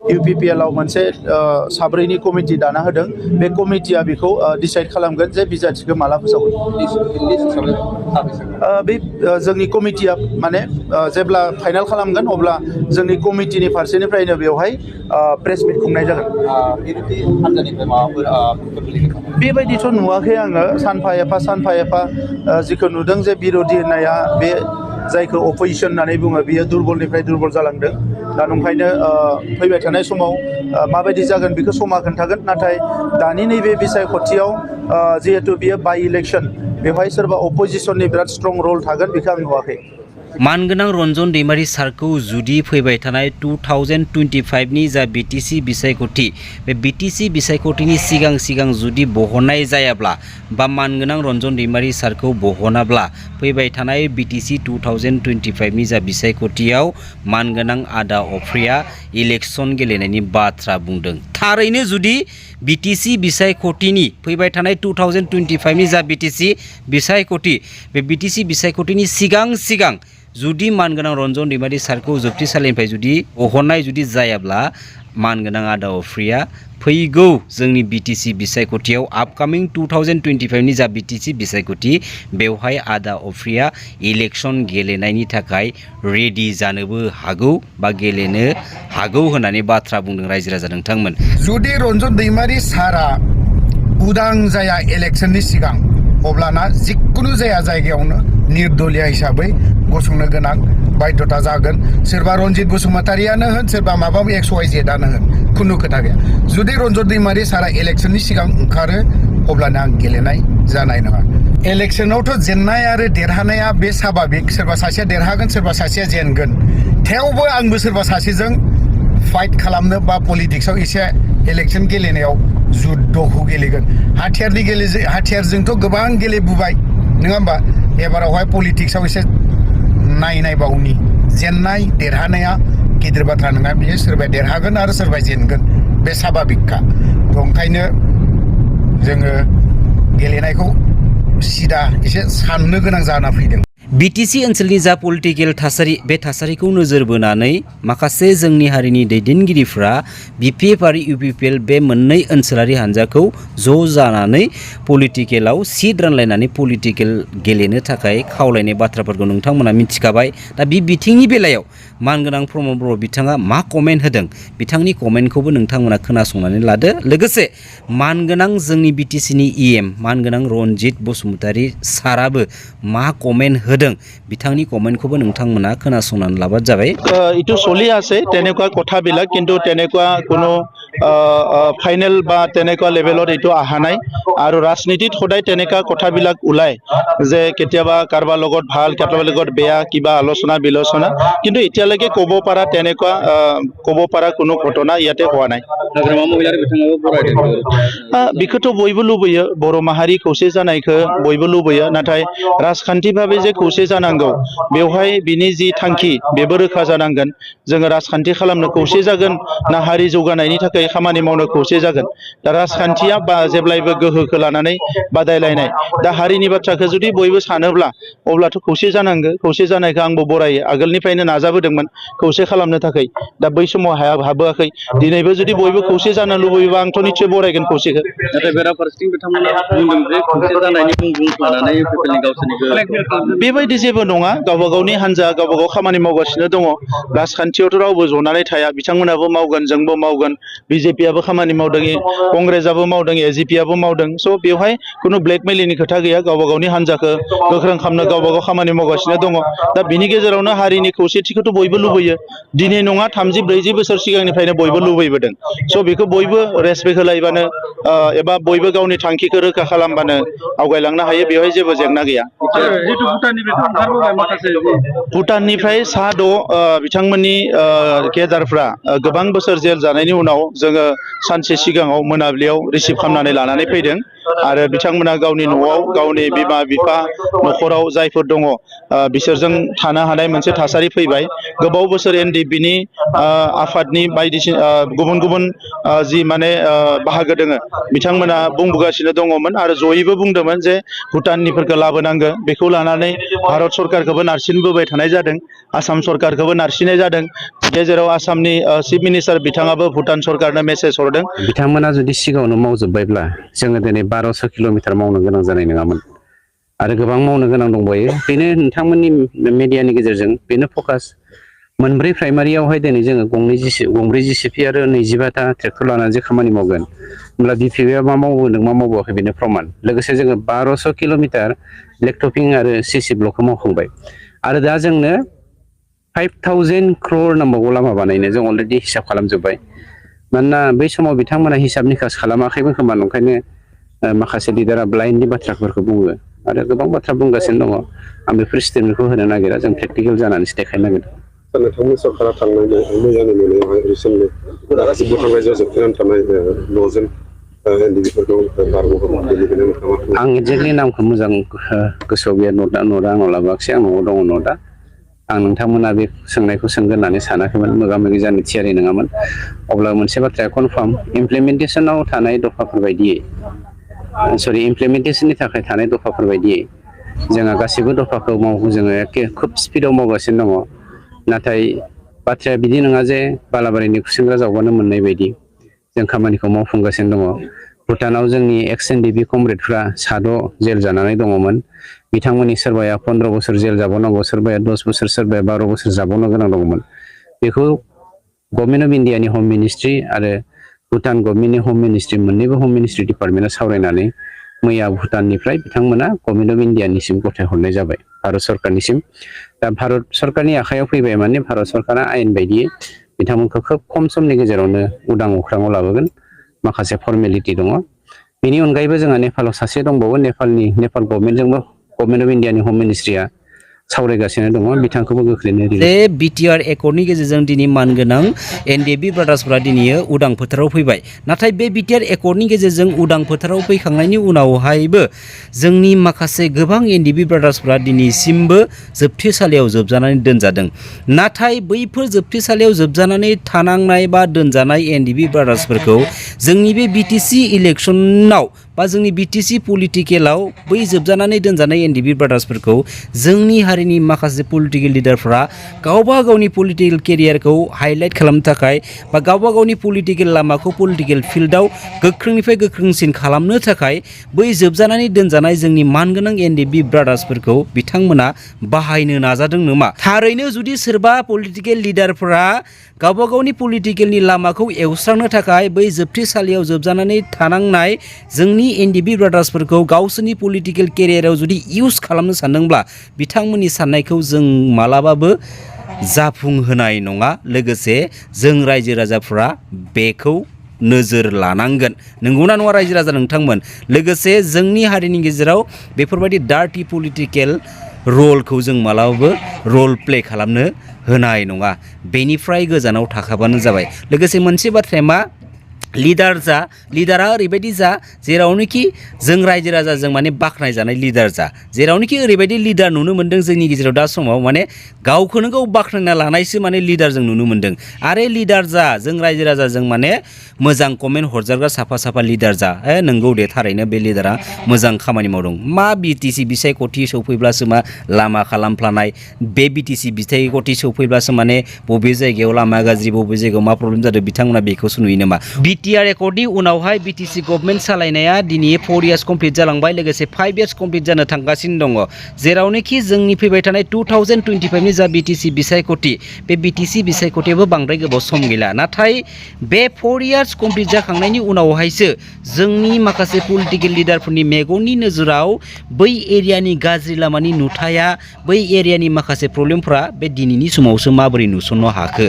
UPPL आव मोनसे साब्रैनि committee दाना होदों बे कमिटिया बेखौ डिसाइड खालामगोन जे बिजाथिखौ माला फोसावगोन बे जोंनि कमिटिया माने जेब्ला फाइनाल खालामगोन अब्ला जोंनि कमिटिनि फारसेनिफ्रायनो बेवहाय प्रेस मिट खुंनाय जागोन बेबायदिथ' नुवाखै आङो सानफा एफा जिखौ नुदों जे बिरोधि होननाया बे जायखौ अपोजिशन होननानै बुङो बियो दुरबलनिफ्राय दुरबल जालांदों दा नंखायनो फैबाय थानाय समाव माबायदि जागोन बेखौ समा खोन्थागोन नाथाय दानि नैबे बिसायख'थियाव जिहेतु बियो बाइ इलेक्शन बेवहाय सोरबा अपोजिशननि बिराद स्ट्रं रल थागोन बेखौ आं नुवाखै मानगोनां रन्जन दैमारी सारखौ जुदि फैबाय थानाय 2025 नि जा बिटिसि बिसायख'थि बे बिटिसि बिसायख'थिनि सिगां जुदि बहननाय जायाब्ला बा मानगोनां रन्जन दैमारी सारखौ बहनाब्ला फैबाय थानाय बिटिसि 2025 नि जा बिसायख'थियाव मानगोनां आदा अफ्रिया इलेक्शन गेलेनायनि बाथ्रा बुंदों थारैनो जुदि बिटिसि बिसायख'थिनि फैबाय थानाय 2025 नि जा बिटिसि बिसायख'थि बे बिटिसि बिसायख'थिनि सिगां जुदि मानगोनां रन्जन दैमारी सारखौ जोबथेसालिनिफ्राय जुदि बहननाय जुदि जायाब्ला मानगोनां आदा अफ्रिया फैगौ जोंनि बिटिसि बिसायख'थियाव आपकामिं 2025 नि जा बिटिसि बिसायख'थि बेवहाय आदा अफ्रिया इलेक्शन गेलेनायनि थाखाय रेडि जानोबो हागौ बा गेलेनो हागौ होननानै बाथ्रा बुंदों रायजो राजा नोंथांमोन जुदि रन्जन दैमारी सारा उदां जाया इलेक्शननि सिगां अब्लाना जिखुनु जाया जायगायावनो निर्दलिया हिसाबै गसंनो गोनां बाध्यता जागोन सोरबा रन्जित बसुमतारियानो होन सोरबा माबा XYZआनो होन खुनु खोथा गैया जुदि रन्जन दैमारी सारा इलेक्शननि सिगां ओंखारो अब्लाना आं गेलेनाय जानाय नङा इलेक्शनावथ' जेननाय आरो देरहानाया बे स्वाभाबिक सोरबा सासेया देरहागोन सोरबा सासेया जेनगोन थेवबो आंबो सोरबा सासेजों फाइट खालामनो बा पलिटिक्सआव एसे इलेक्शन गेलेनायाव जुद्धखौ गेलेगोन हाथियारजोंथ' गोबां गेलेबोबाय नङा होमबा एबारावहाय पलिटिक्सआव एसे नायबावनि जेननाय देरहानाया गिदिर बाथ्रा नङा बियो सोरबा देरहागोन आरो सोरबा जेनगोन बे स्वाभाबिकखा ओंखायनो जोङो गेलेनायखौ सिदा एसे साननो गोनां जाना फैदों बिटिसि ओनसोलनि जा पलिटिकेल थासारि बे थासारिखौ नोजोर बोनानै माखासे जोंनि हारिनि दैदेनगिरिफ्रा बिपिएफ आरो इउपिपिएल बे मोननै ओनसोलारि हान्जाखौ ज' जानानै पलिटिकेलाव सिट रानलायनानै पलिटिकेल गेलेनो थाखाय खावलायनाय बाथ्राफोरखौ नोंथांमोना मिथिखाबाय दा बे बिथिंनि बेलायाव मानगोनां प्रमद बर' बिथाङा मा कमेन्ट होदों बिथांनि कमेन्टखौबो नोंथांमोना खोनासंनानै लादो लोगोसे मानगोनां जोंनि बिटिसिनि EM मानगोनां रन्जित बसुमतारी साराबो मा कमेन्ट होदों बिथांनि कमेन्टखौबो नोंथांमोना खोनासंनानै लाबानो जाबाय इটো চলি আছে তেনেকুৱা কথাবিলাক কিন্তু তেনেকুৱা কোনো ফাইনেল বা তেনেকুৱা লেভেলত এইটো অহা নাই আৰু ৰাজনীতিত সদায় তেনেকুৱা কথাবিলাক ওলায় যে কেতিয়াবা কাৰোবাৰ লগত ভাল কাৰোবাৰ লগত বেয়া কিবা আলোচনা বিলোচনা কিন্তু এতিয়ালৈকে ক'ব পৰা তেনেকুৱা ক'ব পৰা কোনো ঘটনা ইয়াতে হোৱা নাই बेखौथ' बयबो लुबैयो बर' माहारि खौसे जानायखौ बयबो लुबैयो नाथाय राजखान्थिभाबै जे खौसे जानांगौ बेवहाय बिनि जि थांखि बेबो रोखा जानांगोन जोङो राजखान्थि खालामनो खौसे जागोन ना हारि जौगानायनि थाखाय खामानि मावनो खौसे जागोन दा राजखान्थिया बा जेब्लायबो गोहोखौ लानानै बादायलायनाय दा हारिनि बाथ्राखौ जुदि बयबो सानोब्ला अब्लाथ' खौसे जानांगौ खौसे जानायखौ आंबो बरायो आगोलनिफ्रायनो नाजाबोदोंमोन खौसे खालामनो थाखाय दा बै समाव हाबोआखै दिनैबो जुदि बयबो खौसे जानो लुबैयोबा आंथ' निश्चय बरायगोन खौसेखौ नाथाय बेराफारसेथिं बिथांमोना बुंदों जे खौसे जानायनि मुं लानानै गावसोरनि बेबायदि जेबो नङा गावबा गावनि हान्जा गावबा गाव खामानि मावगासिनो दङ राजखान्थियावथ' रावबो जनानै थाया बिथांमोनाबो मावगोन जोंबो मावगोन बिजेपियाबो खामानि मावदों कंग्रेसआबो मावदों एजिपियाबो मावदों स' बेवहाय खुनु ब्लेकमेलिंनि खोथा गैया गावबा गावनि हान्जाखौ गोख्रों खालामनो गावबा गाव खामानि मावगासिनो दङ दा बिनि गेजेरावनो हारिनि खौसेथिखौथ' बयबो लुबैयो दिनै नङा 30-40 बोसोर सिगांनिफ्रायनो बयबो लुबैबोदों स' बेखौ बयबो रेसपेक्ट होलायबानो एबा बयबो गावनि थांखिखौ रोखा खालामबानो आवगायलांनो हायो बेवहाय जेबो जेंना गैया भुटाननिफ्राय सा 6 बिथांमोननि केडारफ्रा गोबां बोसोर जेल जानायनि उनाव जोङो सानसे सिगाङाव मोनाबिलियाव रिसिभ खालामनानै लानानै फैदों आरो बिथांमोना गावनि न'आव गावनि बिमा बिफा न'खराव जायफोर दङ बिसोरजों थानो हानाय मोनसे थासारि फैबाय गोबाव बोसोर NDPनि आफादनि बायदिसिना गुबुन गुबुन जि माने बाहागो दोङो बिथांमोना बुंबोगासिनो दङमोन आरो जयैबो बुंदोंमोन जे भुटाननिफोरखौ लाबोनांगो बेखौ लानानै भारत सरकारखौबो नारसिनबोबाय थानाय जादों आसाम सरकारखौबो नारसिननाय जादों गेजेराव आसामनि चिफ मिनिस्टार बिथाङाबो भुटान सरकारनो मेसेज हरदों। बिथांमोना जुदि सिगाङावनो मावजोब्बायब्ला जोङो दिनै 1200 किल'मिटार मावनो गोनां जानाय नङामोन आरो गोबां मावनो गोनां दंबायो। बेनो नोंथांमोननि मिडियानि गेजेरजों बेनो फकास। मोनब्रै प्राइमारियावहाय दिनै जोङो गंब्रै जिसिपि आरो 25टा ट्रेक्टर लानानै जे खामानि मावगोन होमब्ला बिपिएफआ मा मावबोदों मा मावबोआखै बेनो प्रमान। लोगोसे जोङो 1200 किल'मिटार ब्लेकटपिं आरो सिसि ब्लकखौ मावखांबाय आरो दा जोंनो 5000 crore नांबावगौ लामा बानायनो। जों अलरेडि हिसाब खालामजोब्बाय। मानोना बै समाव बिथांमोना हिसाब निकास खालामाखैमोन खोमा, ओंखायनो माखासे लिडारा ब्लाइन्डनि बाथ्राफोरखौ बुङो आरो गोबां बाथ्रा बुंगासिनो दङ। आं बेफोर स्टेटमेन्टखौ होनो नागिरा, जों प्रेक्टिकेल जानानैसो देखायनो नागिरदों। नोंथांमोन सरकारा थांनाय मैयानि नुनायावहाय रिसेन्टलि भुटान रायजोआव जोबथेनानै थानाय न'जोन एनडिबिफोरखौ बारग'होदों। बेनिखायनो नोंथाङा आं एक्जेक्टलि नामखौ मोजां गोसोआव गैया। नटआ आंनाव लाबोआखिसै, आंनाव दङ नटआ। आं नोंथांमोना बे सोंनायखौ सोंगोन होननानै सानाखैमोन, मोगा मोगि जानो थियारि नङामोन। अब्ला मोनसे बाथ्राया कनफार्म, इमप्लिमेन्टेसनाव थानाय दफाफोर बायदियै इमप्लिमेन्टेसननि थाखाय थानाय दफाफोर बायदियै जोंहा गासैबो दफाखौ जोङो खोब स्पिडाव मावगासिनो दङ। नाथाय बाथ्राया बिदि नङा जे बालाबारिनि खुसेंग्रा जावबानो मोननाय बायदि जों खामानिखौ मावफुंगासिनो दङ। भुटानाव जोंनि एक्स एनडिबि कमरेडफ्रा 6 जेल जानानै दङमोन। बिथांमोननि सोरबाया 15 बोसोर जेल जाबावनांगौ, सोरबाया 10 बोसोर, सोरबाया 12 बोसोर जाबावनो गोनां दङमोन। बेखौ गभर्नमेन्ट अफ इन्डियानि हम मिनिस्ट्रि आरो भुटान गभर्नमेन्टनि हम मिनिस्ट्रि, मोननैबो हम मिनिस्ट्रि डिपार्टमेन्टआ सावरायनानै मैया भुटाननिफ्राय बिथांमोना गभर्नमेन्ट अफ इन्डियानिसिम गथायहरनाय जाबाय, भारत सरकारनिसिम। दा भारत सरकारनि आखायाव फैबाय माने भारत सरकारा आयेन बायदियै बिथांमोनखौ खोब खम समनि गेजेरावनो उदां अख्राङाव लाबोगोन। माखासे फर्मेलिटि दङ। बेनि अनगायैबो जोंहा नेपालाव सासे दंबावो, नेपाल गभर्नमेन्टजोंबो गभर्नमेन्ट अफ इन्डियानि हम मिनिस्ट्रिया सावरायगासिनो दङ। बिथांखौबो गोख्रैनो जे बिटिआर एकर्डनि गेजेरजों दिनै मानगोनां एनडिएफबि ब्रादार्सफोरा दिनै उदां फोथाराव फैबाय। नाथाय बे बिटिआर एकर्डनि गेजेरजों उदां फोथाराव फैखांनायनि उनावहायबो जोंनि माखासे गोबां एनडिएफबि ब्रादार्सफोरा दिनैसिमबो जोबथेसालियाव जोबजानानै दोनजादों। नाथाय बैफोर जोबथेसालियाव जोबजानानै थानांनाय बा दोनजानाय एनडिएफबि ब्रादार्सफोरखौ जोंनि बे बिटिसि इलेक्सनाव बा जोंनि बिटिसि पलिटिकेलाव बै जोबजानानै दोनजानाय एनडिएफबि ब्रादार्सफोरखौ जोंनि हारिनि माखासे पलिटिकेल लिडारफ्रा गावबा गावनि पलिटिकेल केरियारखौ हाइलाइट खालामनो थाखाय बा गावबा गावनि पलिटिकेल लामाखौ पलिटिकेल फिल्डआव गोख्रोंनिफ्राय गोख्रोंसिन खालामनो थाखाय बै जोबजानानै दोनजानाय जोंनि मानगोनां एनडिएफबि ब्रादार्सफोरखौ बिथांमोना बाहायनो नाजादों नामा? थारैनो जुदि सोरबा पलिटिकेल लिडारफोरा गावबा गावनि पलिटिकेलनि लामाखौ एवस्रांनो थाखाय बै जोबथेसालियाव जोबजानानै थानांनाय जोंनि एनडिएफबि ब्रादार्सफोरखौ गावसोरनि पलिटिकेल केरियाराव जुदि इउज खालामनो सानदोंब्ला बिथांमोननि साननायखौ जों मालाबाबो जाफुंहोनाय नङा। लोगोसे जों रायजो राजाफ्रा बेखौ नोजोर लानांगोन। नंगौना नङा रायजो राजा नोंथांमोन? लोगोसे जोंनि हारिनि गेजेराव बेफोरबायदि डार्टि पलिटिकेल रलखौ जों मालाबाबो रल प्ले खालामनो होनाय नङा। बेनिफ्राय गोजानाव थाखाबानो जाबाय। लोगोसे मोनसे बाथ्राया मा, लिडारा ओरैबायदि जा जेरावनोखि जों रायजो राजाजों माने बाख्नाय जानाय लिडार जा। जेरावनोखि ओरैबायदि लिडार नुनो मोन्दों जोंनि गेजेराव दा समाव माने गावखौनो गाव बाख्नायना लानायसो माने लिडार जों नुनो मोन्दों। आरो लिडार जा जों रायजो राजाजों माने मोजां कमेन्ट हरजाग्रा साफा लिडार जा। नंगौ दे, थारैनो बे लिडारा मोजां खामानि मावदों। मा बिटिसि बिसायख'थि सौफैब्लासो मा लामा खालामफ्लानाय, बे बिटिसि बिसायख'थि सौफैब्लासो माने बबे जायगायाव लामा गाज्रि, बबे जायगायाव मा प्रब्लेम जादों बिथांमोना बेखौसो नुयो नामा? बिटिआर एकर्डनि उनावहाय बिटिसि गभर्नमेन्ट सालायनाया दिनै 4 इयार्स कमप्लिट जालांबाय। लोगोसे 5 इयार्स कमप्लिट जानो थांगासिनो दङ। जेरावनोखि जोंनि फैबाय थानाय 2025नि जा बिटिसि बिसायख'थि, बे बिटिसि बिसायख'थियाबो बांद्राय गोबाव सम गैला। नाथाय बे 4 इयार्स कमप्लिट जाखांनायनि उनावहायसो जोंनि माखासे पलिटिकेल लिडारफोरनि मेगननि नोजोराव बै एरियानि गाज्रि लामानि नुथाया, बै एरियानि माखासे प्रब्लेमफ्रा बे दिनैनि समावसो माबोरै नुसननो हाखो,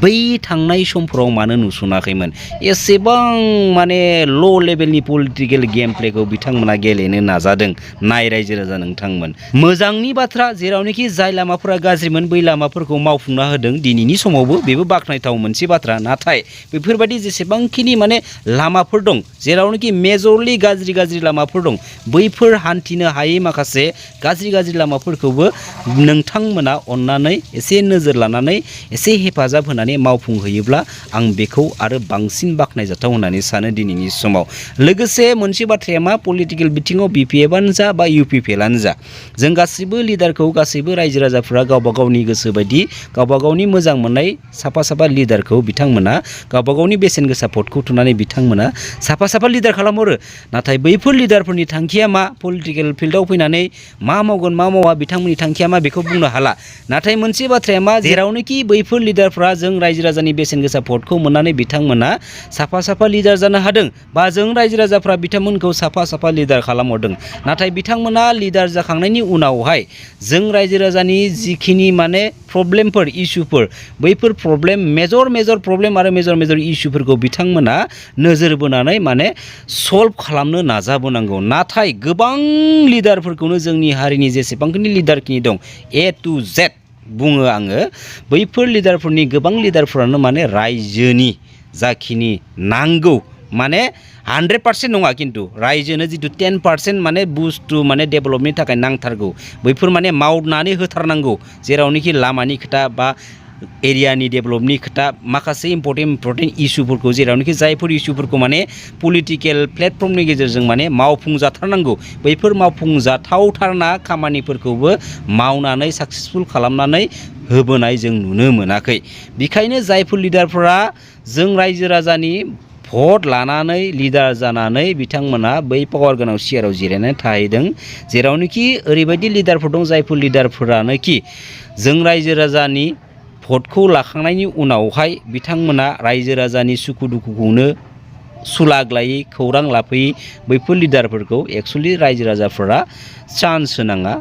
बै थांनाय समफोराव मानो नुसनाखैमोन? एसेबां माने ल' लेभेलनि पलिटिकेल गेम प्लेखौ बिथांमोना गेलेनो नाजादों। नाय रायजो राजा नोंथांमोन, मोजांनि बाथ्रा, जेरावनोखि जाय लामाफोरा गाज्रिमोन बै लामाफोरखौ मावफुंना होदों दिनैनि समावबो, बेबो बाख्नायथाव मोनसे बाथ्रा। नाथाय बेफोरबायदि जेसेबांखिनि माने लामाफोर दं, जेरावनोखि मेजरलि गाज्रि लामाफोर दं, बैफोर हान्थिनो हायै माखासे गाज्रि लामाफोरखौबो नोंथांमोना अननानै एसे नोजोर लानानै एसे हेफाजाब होनानै मावफुंहैयोब्ला आं बेखौ आरो बांसिन बाख्नायजाथाव होननानै सानो दिनैनि समाव। लोगोसे मोनसे बाथ्राया मा पलिटिकेल बिथिङाव BPF-आनो जा बा UPPL-आनो जा जों गासैबो लिडारखौ गासैबो रायजो राजाफोरा गावबा गावनि गोसो बायदि गावबा गावनि मोजां मोननाय साफा साफा लिडारखौ बिथांमोना गावबा गावनि बेसेन गोसा भटखौ थुनानै बिथांमोना साफा साफा लिडार खालामहरो। नाथाय बैफोर लिडारफोरनि थांखिया मा पलिटिकेल फिल्डआव फैनानै मा मावगोन मा मावा बिथांमोननि थांखिया मा बेखौ बुंनो हाला। नाथाय मोनसे बाथ्राया मा जेरावनोखि बैफोर लिडारफ्रा जों रायजो राजानि बेसेन गोसा भटखौ मोननानै बिथांमोना साफा साफा लिडार जानो हादों बा जों रायजो राजाफ्रा बिथांमोनखौ साफा साफा लिडार खालामहरदों। नाथाय बिथांमोना लिडार जाखांनायनि उनावहाय जों रायजो राजानि जिखिनि माने प्रब्लेमफोर इस्युफोर बैफोर प्रब्लेम मेजर प्रब्लेम आरो मेजर इस्युफोरखौ बिथांमोना नोजोर बोनानै माने सल्भ खालामनो नाजाबोनांगौ। नाथाय गोबां लिडारफोरखौनो जोंनि हारिनि जेसेबांखिनि लिडारखिनि दं A to Z बुङो आङो बैफोर लिडारफोरनि गोबां लिडारफोरानो माने रायजोनि जाखिनि नांगौ माने 100% नङा खिन्थु रायजोनो जितु 10% माने बुस्थु माने डेभेलपनि थाखाय नांथारगौ बैफोर माने मावनानै होथारनांगौ। जेरावनोखि लामानि खोथा बा एरियानि डेभेलपनि खोथा माखासे इम्पर्टेन्ट इस्युफोरखौ जेरावनोखि जायफोर इस्युफोरखौ माने पलिटिकेल प्लेटफर्मनि गेजेरजों माने मावफुंजाथारनांगौ बैफोर मावफुंजाथावथारना खामानिफोरखौबो मावनानै साक्सेसफुल खालामनानै होबोनाय जों नुनो मोनाखै। बेखायनो जायफोर लिडारफोरा जों रायजो राजानि भट लानानै लिडार जानानै बिथांमोना बै पावार गोनां सियाराव जिरायनानै थाहैदों जेरावनोखि ओरैबायदि लिडारफोर दं जायफोर लिडारफोरानोखि जों रायजो राजानि भटखौ लाखांनायनि उनावहाय बिथांमोना रायजो राजानि सुखु दुखुखौनो सुलागलायै खौरां लाफैयै बैफोर लिडारफोरखौ एक्सुवेलि रायजो राजाफोरा चान्स होनाङा।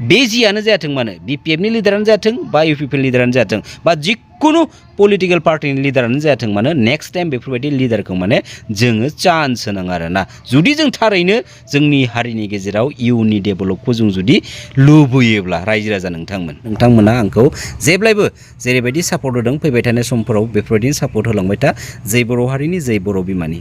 बे जियानो जायाथों मानो BPF-नि लिडारानो जाथों बा UPPL लिडारानो जाथों बा जिखुनु पलिटिकेल पार्टिनि लिडारानो जाथों मानो नेक्स्ट टाइम बेफोरबायदि लिडारखौ माने जोङो चान्स होनाङा आरोना। जुदि जों थारैनो जोंनि हारिनि गेजेराव इयुननि डेभेलपखौ जों जुदि लुबैयोब्ला रायजो राजा नोंथांमोना आंखौ जेब्लायबो जेरैबायदि सापर्ट होदों फैबाय थानाय समफोराव बेफोरबायदिनो सापर्ट होलांबाय था। जै बर' हारिनि जै बर' बिमानि।